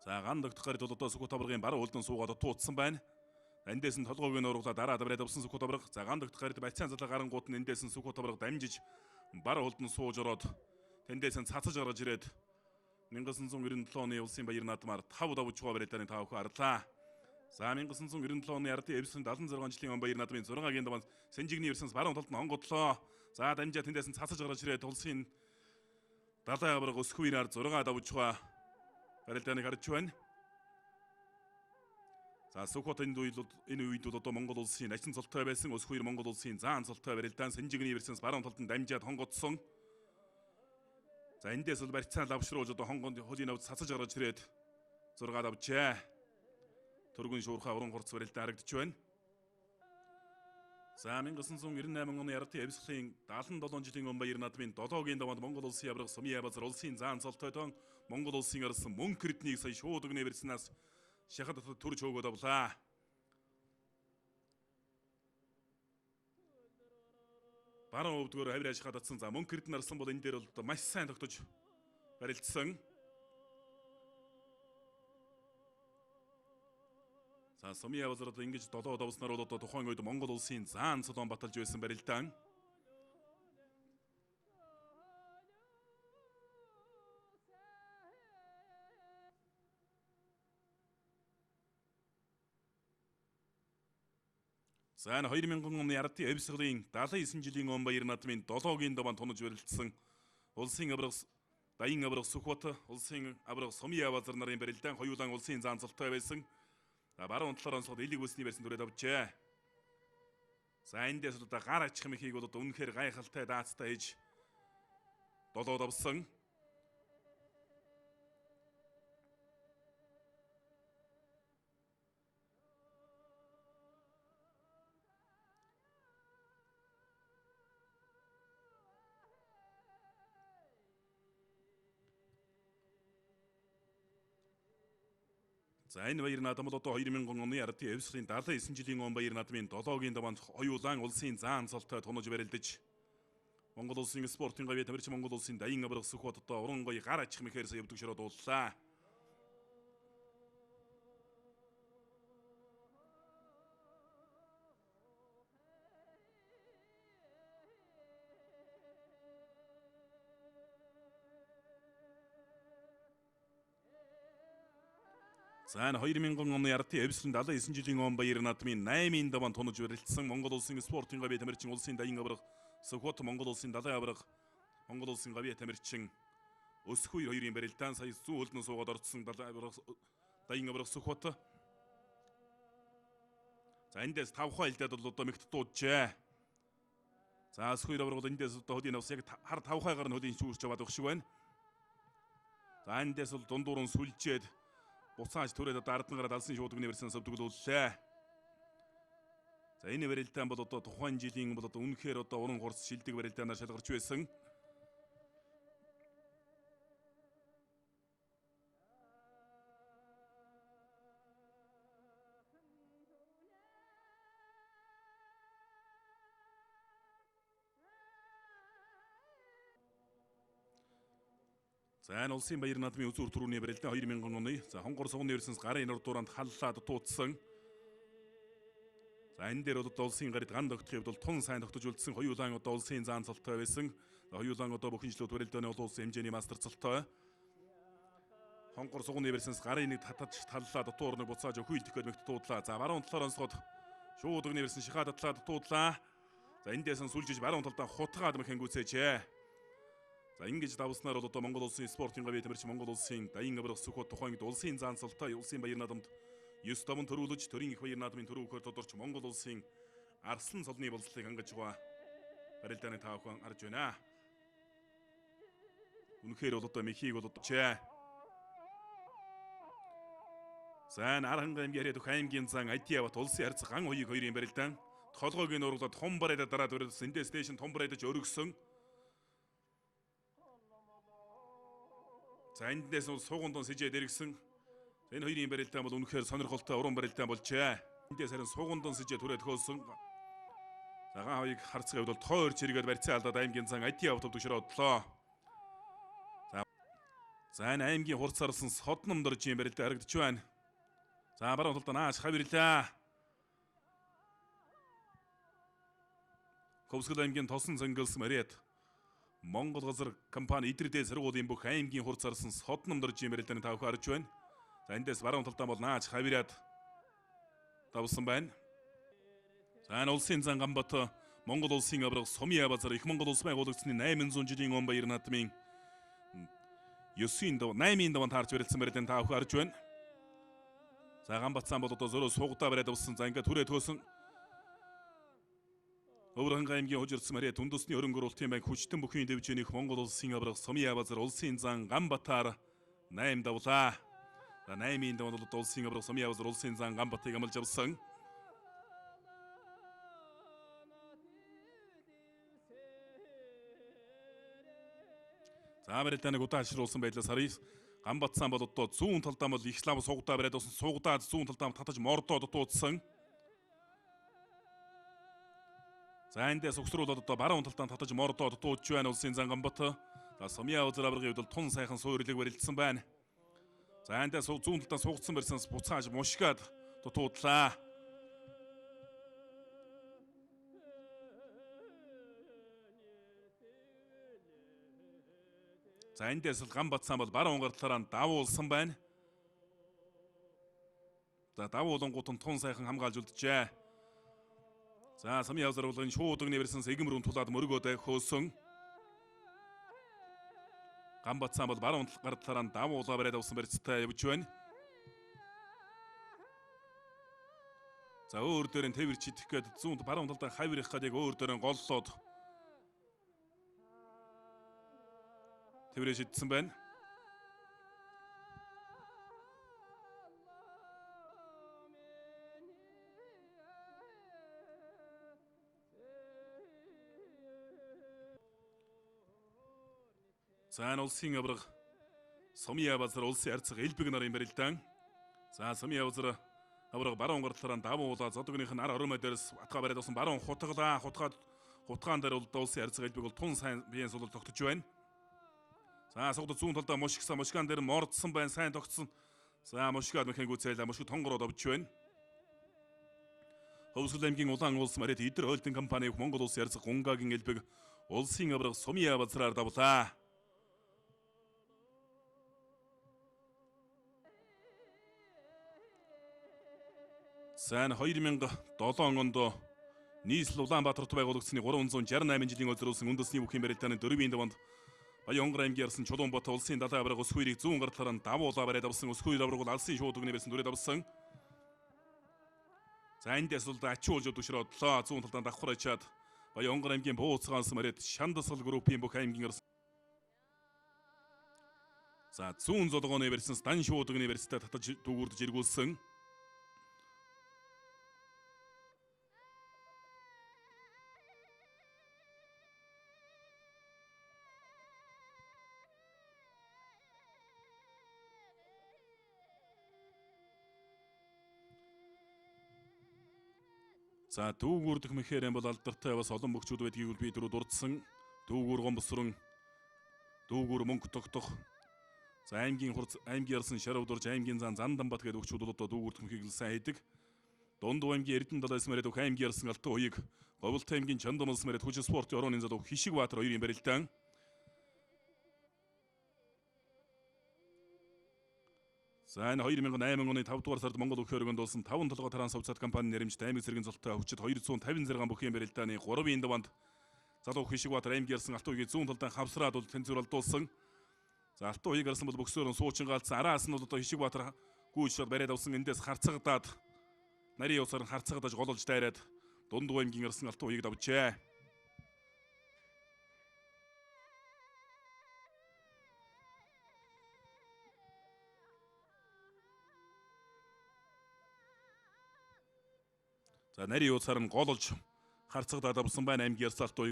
За ган догдох гарид бол одоо Сүхбат аваргын баруун хөлдөн суугаад туутсан байна. Эндээс нь толгойг нь ургалаа дараа давраад авсан Сүхбат аварга. За ган догдох гарид барьцаан залаа гарангууд нь эндээс нь Сүхбат аварга дамжиж баруун хөлдөн сууж ороод тэндээс нь цацаж гаргаж ирээд 1997 оны улсын баяр наадмаар 5 давж байгаа барилдааны та бүхэн харлаа. За 1997 оны ардын Эвсэн 76 жилийн он баяр наадмын 6-гийн даваанд Сэнжигний ерсэнс баруун талд нь онгодлоо. За дамжаа тэндээс нь цацаж гаргаж ирээд улсын далайн аварга өсөх үеэр 6 давж байгаа барилдааныг харж байна. За Сүхбат энэ үед бол одоо Монгол улсын начин цолтой байсан өсөх үеэр Монгол улсын заан цолтой барилдаан Сэнжигний ерсэнс баруун талд нь дамжаад хонгодсон. За эндээс бол барьцаан лавшруулж одоо хонгонд хөлийн авд цацаж гаргаж ирээд 6 давжээ. Төргөн шуурхаа уран хурц барилдаан харагдаж байна. За 1998 оны ардын Эвслийн 77 жилийн өмнө баяр наадмын 7-гийн даваанд Монгол улсын аварга Сумын Ябазар улсын заан цолтойдон Монгол улсын арсан мөнх эрднийг сая шууд өгнө барьснаас шахад дотор төрж хөөгөөд авлаа. Баруун өвдгөөр авир ашихад татсан. За мөнх эрдэнэ арсан бол энэ дээр бол маш сайн тогтож барилдсан. За Сумын Ябазар одоо ингэж 7 давснаар бол одоо тухайн үед Монгол улсын заан цолон баталж байсан барилдаан. За энэ 2000 оны ардын Эвсглийн 79 жилийн он баяр наадмын 7-гийн даваанд тунаж барилдсан улсын аварга Даян аварга Сүхбат, улсын аварга Сумын Ябазар нарын барилдаан хоёулаан улсын заан цолтой байсан. За баруун талаар онцлогод элэг бүсний барьсан түрээд авчээ. За эндээс бол одоо гар ачих мэхийг бол одоо үнэхээр гайхалтай даацтай хийж 7 давсан. За энэ баяр наадам бол одоо 2000 оны ардын Эвслийн 79 жилийн он баяр наадмын 7-гийн даваанд хоёулаан улсын заан цолтой тунаж барилдаж Монгол улсын спортын гавьяа тамирчин Монгол улсын даян аварга Сүхбат одоо уран гоё гар ачих мэхээр сая өвдөг шороо дууллаа. За энэ 2000 оны ардын Эвслийн 79 жилийн он баяр наадмын 8-ын даваанд тунаж барилдсан Монгол улсын спортын гавьяа тамирчин улсын даян аварга Сүхбат Монгол улсын далайн аварга Монгол улсын гавьяа тамирчин өсөх үе хоёрын барилдаан сая зүүн хөлдөн суугаад орцсон далайн аварга даян аварга Сүхбат. За эндээс 5 хаа илдээд бол одоо мэгт дууджээ. За өсөх үе аварга бол эндээс одоо хөлийн авс яг хар 5 хаагаар нь хөлийн шүүрч аваад өгөх шиг байна. За эндээс бол дундуурын сүлжээд буцааж түрээд одоо ардан гараад алсын шуудагны барьсан сөвдөглүүллээ. За энэ барилдаан бол одоо тухайн жилийн бол одоо үнэхээр одоо уран хурц шилдэг барилдаанаар шалгарч байсан. За энэ улсын баяр наадмын үзүүр түрүүний барилдаан 2000 оны за хонгор сугны ерсэнс гарын нор дууранд халлаад туудсан. За энэ дээр бол одоо улсын гарид ган тогтохын хувьд бол тун сайн тогтож үлдсэн хоёулаан одоо улсын заан цолтой байсан. Хоёулаан одоо бүхэн жилүүд барилдааны олон улсын хэмжээний мастер цолтой. Хонгор сугны ерсэнс гарын нэг татаж таллаа дотуур нэг буцааж өхөй илтгэхэд мэгт туудлаа. За баруун талаар онцгой шууд өгний ерсэн шихаа татлаа туудлаа. За эндээс нь сүлжиж баруун талдаа хутгаад мэхэнгүүцээжээ. За ингэж давснаар бол одоо Монгол улсын спортын гавьяа тамирчин Монгол улсын даян аварга Сүхбат тухайн үед улсын заан цолтой улсын баяр наадамд 9 даван төрүүлж төрийн их баяр наадмын төрөөхөөр тодорч Монгол улсын арслан цолны болцлыг хангаж байгаа барилдааны та бүхэн харж байна. Үнэхээр бол одоо мэхийг бол одоо. За энэ Архангай аймгийн яриад өгөх аймгийн зан Адиават улсын харьцах ган хоёрыг хоёрын барилдаан толгойг нь ургалаад том барайдаа дараад өрөөс эндээс дээш нь том барайдаж өргөсөн. За эндээс нь сууган дон сэжээд эргэсэн. Энэ хоёрын барилдаан бол үнэхээр сонирхолтой уран барилдаан болжээ. Эндээс харин сууган дон сэжээ түрээд хөөсөн. За ган хоёрыг харцгаа хувьд бол тоо өрч эргээд барьцаа алдаад аймгийн зан Адиават төвшөрөө одлоо. За энэ аймгийн хурцаарсан Содном доржийн барилдаа харагдаж байна. За баруун талдаа нааш хавирлаа. Хөвсгөл аймгийн тосон цэнгэлс Мариат Монгол газар компани Идрдээ сургуулийн бүх аймгийн хурцаарсан Содном доржийн барилдааны та бүхэн харж байна. За эндээс баруун талдаа бол нааш хавираад давсан байна. За энэ улсын зан Ганбат Монгол улсын авраг Сумын базар их Монгол улс байгуулагдсны 800 жилийн он баяр наадмын 9-ийн 8-ийн даван таарч барилдсан барилдааны та бүхэн харж байна. За Ганбат цаан бол одоо зөрөө суугдаа бариад авсан. За ингээд түрээ төөсөн. Өвөр хангай аймгийн хужирсан Мариат үндэсний хөрөнгө оруулалтын банк хүчтэн бүхийн дэвжээнийх Монгол улсын авраг Сумын базар улсын зан Ганбатаар 8 давлаа. За 8-ийн даван бол улсын авраг Сумын базар улсын зан Ганбатыг амлаж авсан. За барилдааныг удаан ашруулсан байдлаас харъя. Ганбат цаан бол одоо зүүн талдаа бол их лав суугдаа бариад авсан. Суугдаад зүүн талдаа татаж мордоод дуудсан. За эндээс угсруулаад одоо баруун талдаа татаж мордоод дуудж байна улсын зан Ганбат. За Сумын базар аврагын хувьд бол тун сайхан суурлыг барилдсан байна. За эндээс зүүн талдаа суугдсан барьсанаас буцааж мушгаад дутуудлаа. За эндээс л Ганбат цаан бол баруун гар талаараа давуулсан байна. За давуулангууд нь тун сайхан хамгаалж үлджээ. За Сумын базар болгон шуудаг нэрсэн сэгэм рүү тулаад мөргөөд хөөсөн. Ганбат цаан бол баруун гар талаараа давуулаа бариад авсан барьцтай явж байна. За өөр дээр нь тэвэрч идэх гээд зүүн баруун талдаа хавирах гээд яг өөр дээр нь голлоод тэврээ шидсэн байна. За энэ улсын авраг Сумын базар улсын харьцаг элбэг нарын барилдаан. За Сумын базар авраг баруун гар талаараа давуулаа зодогных нь ар оромой дээрс атгаа бариад авсан баруун хутгалаа. Хутгаан дээр бол улсын харьцаг элбэг бол тун сайн биеийн сулал тогтож байна. За суугд зүүн талдаа мушгсан, мушгаан дээр мордсон байна, сайн тогтсон. За мушгаад мэхэн гүцээлээ, мушиг тонгороод авч байна. Хөвсгөл аймгийн улаан улс Мариат Идэр хойлтын компани Монгол улсын харьцаг Гунгагийн элбэг улсын авраг Сумын базраар давлаа. За энэ 2007 онд нийслэл Улаанбаатарт байгуулагдсны 368 жилийн өдрөөсөн үндэсний бүхийн барилдааны 4-ийн даванд Баян Онгор аймгийн ярсан Чулуунбат улсын далайн авраг Өсгүйрийг зүүн гар талаараа давуулаа бариад авсан. Өсгүйр авраг бол алсын шуудагны барьсан дүрээд авсан. За эндээс бол ачуулж өдөшрөөдлөө. Зүүн талдаа давхар ачаад Баян Онгор аймгийн Бууцгаанс Мариат Шандасгал группийн бүх аймгийн ярсан. За зүүн зодгооны барьсан дан шуудагны барьцтай татаж дүүгүрдэж эргүүлсэн. За дүүгүрдэх мэхээр юм бол алдартай бас олон бөхчүүд байдгийг би түрүү дурдсан. Дүүгүр гомбосрон, дүүгүр мөнгө тогтох. За аймгийн хурц, аймгийн ярсан шарав дурж, аймгийн зан Занданбат гэдэг бөхчүүд бол одоо дүүгүрдэх мэхийг л сайн хийдэг. Дунд аймгийн Эрдэнэ далайс мэрээд бүх аймгийн ярсан Алтан уяг, Говьлт аймгийн Чандамлс мэрээд хүч спортын орооны залуу Хишиг Баатар хоёрын барилдаан. За энэ 2008 оны 5 дугаар сард Монгол өх өргөнд болсон 5 толгой тараан сувцаат компани нэрмжт аймаг цэргийн золтой хүчит 256 бүхийн барилдааны 3-ын даванд залуу Хишиг Баатар аймаг ярьсан Алтан уягийг зүүн талдаа хавсраад бол тэнцвэр алдуулсан. За Алтан уяг гарсан бол бөксөөр нь суучин галцсан. Араас нь бол одоо Хишиг Баатар гүйж шууд бариад авсан. Эндээс харцагдаад нарийн усаар нь харцагдаж гололж дайраад дунд аймгийн гарсан Алтан уягийг давжээ. За нарийн ууцаар нь гололж харцагдаад авсан байна аймгийн Ярсалт уяг.